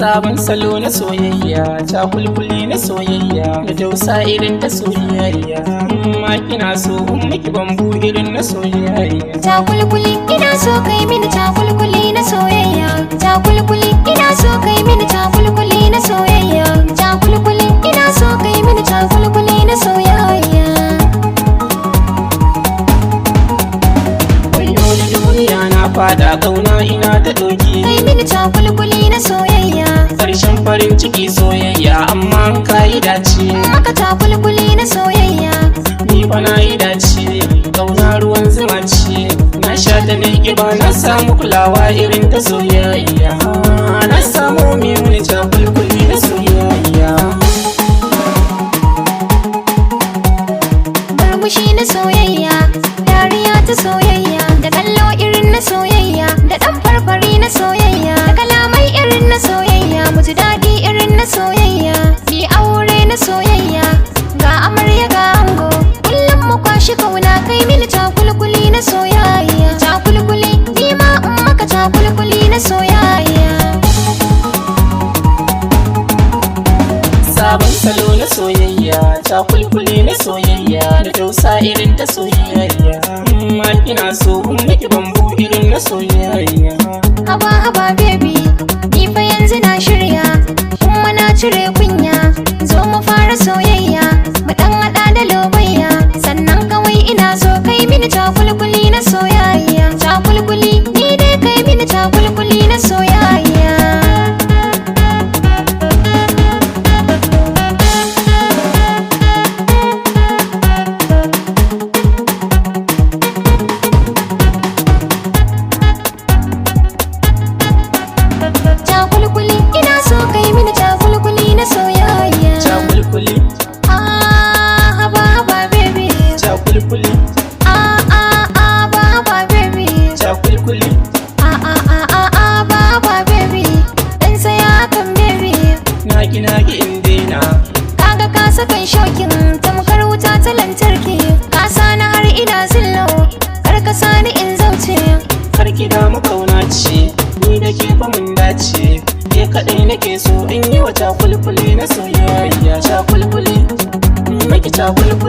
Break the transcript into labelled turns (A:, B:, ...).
A: Sabon salo na soyayya, cakulkuli na soyayya, da tausa irin ta soyayya. Amma kina so in miki bambu irin na soyayya.
B: Cakulkuli, ina so kai mini cakulkuli na soyayya. Cakulkuli, ina so kai mini cakulkuli na soyayya. Cakulkuli, ina so kai mini cakulkuli na soyayya.
A: Wayo da duniya na fada kauna ina ta doki.
B: Kai mini cakulkuli na soyayya.
A: Karshen farin ciki soyayya, amma ka yi dace.
B: Maka cakulkuli na soyayya.
A: Ni fa na yi dace, kauna ruwan zuma ce. Na sha ta na ƙiba, na samu kulawa irin ta soyayya. Na samu mai wani cakulkuli na soyayya.
B: Murmushi na soyayya, dariya ta soyayya, da kallo irin na soyayya, da ɗan farfari na soyayya, da kalamai irin na soyayya, mu ji daɗi irin na soyayya, mi aure na soyayya, ga amarya ga ango, kullum mu kwashi kauna. Kai mini cakulkuli na soyayya, cakulkuli, ni ma in maka cakulkuli na soyayya.
A: Sabon salo na soyayya, cakulkuli na soyayya, da tausa irin ta soyayya. Amma kina so in miki bambu irin na soyayya.
B: Haba haba baby, ni fa yanzu na shirya, kuma na cire kunya. Zo mu fara soyayya, mu dan hada da lobayya. Sannan kawai ina so kai mini cakulkuli na soyayya. Cakulkuli, ni dai kai mini cakulkuli na soyayya. Cakulkuli, ina so kai mini cakulkuli na soyayya.
A: Cakulkuli,
B: Ah, haba haba baby.
A: cakulkuli,
B: Ah ah ah, haba haba baby.
A: cakulkuli.
B: Ah ah ah ah ah, baba baby, dan saya kan baby.
A: Naki naki in daina.
B: Kaga ka sakan shokin tamkar wuta ta lantarki. Ka sani har ina zillo, kar ka sani in zauce.
A: Karki damu, kauna ce, ni da ke fa mun dace. Ke kaɗai nake so in yi wa cakulkuli na soyayya. Cakulkuli, miki cakulkuli.